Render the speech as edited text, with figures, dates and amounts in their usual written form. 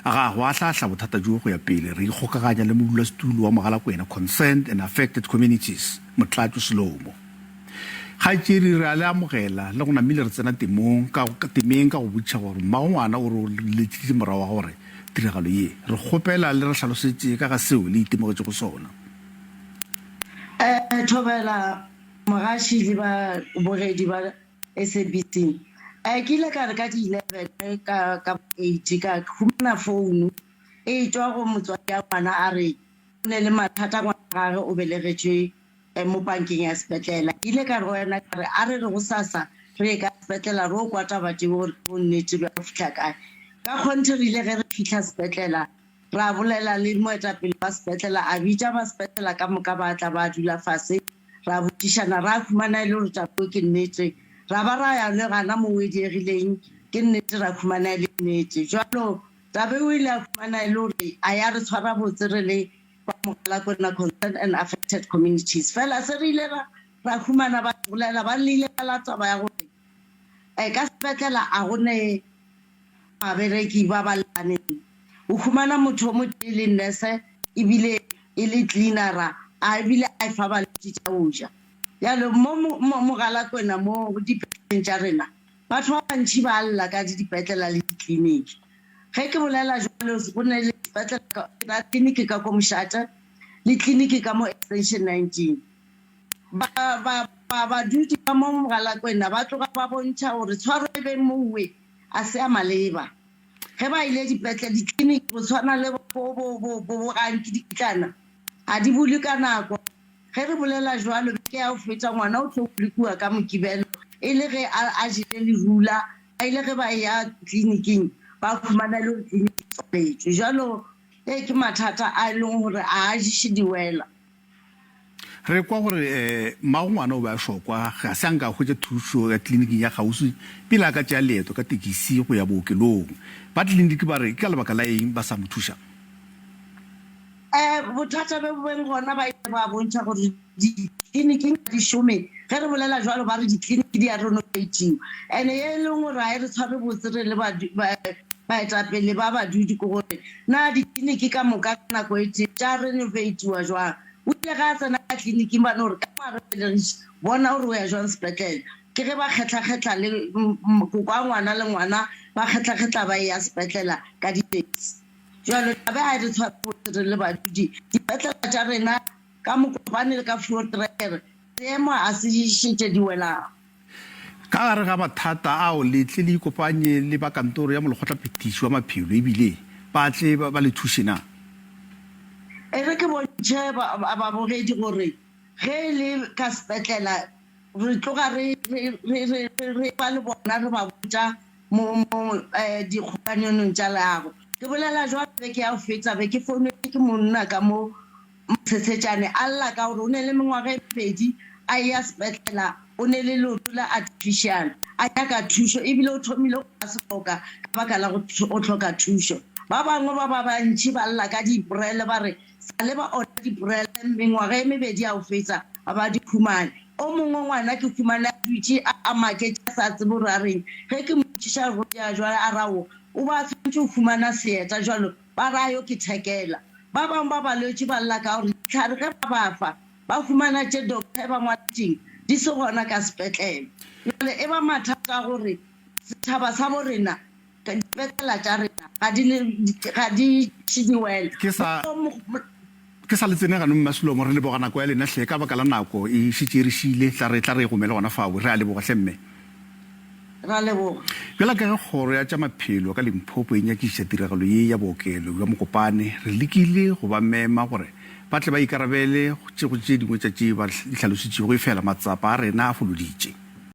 Aga go ahlaahla bothata bjo go ya pele, re ikgokaganya le modulasetulo wa Mogalakwena Concerned and Affected Communities, Motlatšo Selomo. Kgaetšedi, re a le amogela le go namile re tsena temong ka temeng ka go botšiša gore mmago ngwana o re o letšitše morago ga gore tiragalo ye. Re kgopela le re hlalosetše ka ga seo le itemogetšego sona. Thobela mogaši le babogedi ba SABC. Ke ile ka re ka di 11 ka ka 8 ka humana founu e tšwa go motswadi ya ngwana a re o ne le mathata ngwana gage o belegetšwe mo pankeng ya sepetlela. Ke ile ka re go yena ka re a re re gosasa re ye ka sepetlela re o kwa taba tšeo gore ke bonnete bja go fihla kae. Ka kgonthe re ile ge re fihla sepetlela ra bolela le moetapele wa sepetlela a bitša ba sepetlela ka moka ba tla ba dula fase Ra botšišana, ra humana e le gore taba eo ke nnete. Ra ba ra ya le gana moo e diegileng, ke nnete, ra humana e le nnete. Bjalo taba eo e ile ya humana e le gore a ya re tshwara botse re le ba Mogalakwena Concerned and Affected Communities. Fela se re ile ra ra humana ba bolela, ba llile ka la taba ya gore ka sepetlela a go ne babereki ba ba lekaneng. O humana motho o motee e le nurse ebile e le cleanera a ebile a efa balwetši tša go ja. Bjalo mo mo Mogalakwena mo dipetleleng tša rena batho ba bantši ba lla ka dipetlela le dikliniki. Ge ke bolela jwalo go ne le sepetlela ka ra kliniki ka ko Mošate le kliniki ka mo Extension 19. Ba ba ba badudi ba mo Mogalakwena ba tloga ba bontšha gore tshwaro e beng mowe a se ya maleba. Ge ba ile dipetlele, dikliniki go tshwana le bo, bo, bo, bo, bo gankidikitlana, ga di bulwe ka nako. Ge re bolela jwalo, beke ya go feta ngwana o tlo bolokiwa ka Mokibelo e le ge a, a jele lerula. Ba ile ge ba eya kliniking ba khumana e le gore kliniki e tswaletšwe. Jwalo e ke mathata a e leng gore a a ješe diwela. Re kwa gore mmago ngwana o be a šokwa, ga se a nka a hwetša thušo ya tleliniking ya kgauswi pele a ka tšea leeto ka tekisi go ya bookelong. Ba tleliniki ba re ke ka lebaka la eng ba sa mo thuša? Bothata bjo bo beng gona ba ile ba bontšha gore ditleliniking ga di šome. Ge re bolela jwalo ba re ditleliniki di a renoveitiwa. Ene ye e leng gore ga e re tshware botse re le baetapele ba badudi ke gore na ditleliniki ka moka ka nako e tee tša renoveitiwa jwang? O ile ge a tsena ka tleliniking ba no re ka mo a re belegiše, bona gore o ya jwang sepetlele. Ke ge ba kgetlakgetla le koko a ngwana le ngwana ba kgetlakgetla ba eya sepetlela ka di-taxi. Bjalo taba ga e re tshware botse re le badudi. Dipetlela tša rena ka Mokopane le ka Voortrekker seemo a se šetše di welago. Ka gare ga mathata ao, le tle le ikopanye le ba kantoro ya Molekgotlaphethiši wa Maphelo ebile ba tle ba le thuše na? E re ke bontšhe babogedi gore ge e le ka sepetlela re tloga re re ba le bona re ba botša mo mo dikgokanyonong tša leago. Ke bolela jwalo beke ya go feta be ke founetše ke monna ka mo Motshetshetšane a lla ka gore o ne le mengwaga e mebedi a eya sepetlela, o ne le leoto la artificial, a nyaka thušo ebile o thomile go ba sefoka ka baka la go hloka thušo. Ba bangwe ba ba bantši ba lla ka diiporele ba re sa le ba order diporele mengwaga e mebedi ya go fetsa ga ba di humane. O mongwe ngwana ke humane a dutše a maketše a sa tsebe gore a reng ge ke mmotšiša gore go ya jwang a re aowa o ba swanetše go humana seeta jwalo Ba ra yo ke thekela. Ba bangwe ba balwetši ba lla ka gore dihlare ge ba ba fa, ba humana tše doctor e ba ngwaletšeng di se gona ka sepetlele. Bjale e ba mathata a gore setšhaba sa bo rena, dipetlela tša rena ga di le, ga di še di wela. Ke sa, ke sa le tsene ganong Mma Selomo, re leboga nako ya lena hle, ka baka la nako e šetše e re šiile, tla re, tla re e gomele gona fao. Re a leboga hle mme. Ra leboga. Bjalo ka ge Kgoro ya tša Maphelo ka Limpopo e nyakišiša tiragalo ye ya bookelo bja Mokopane, re lekile go ba mema gore ba tle ba ikarabele go tše dingwe tša tše ba di hlalositšego efela matsapa a rena a foloditše.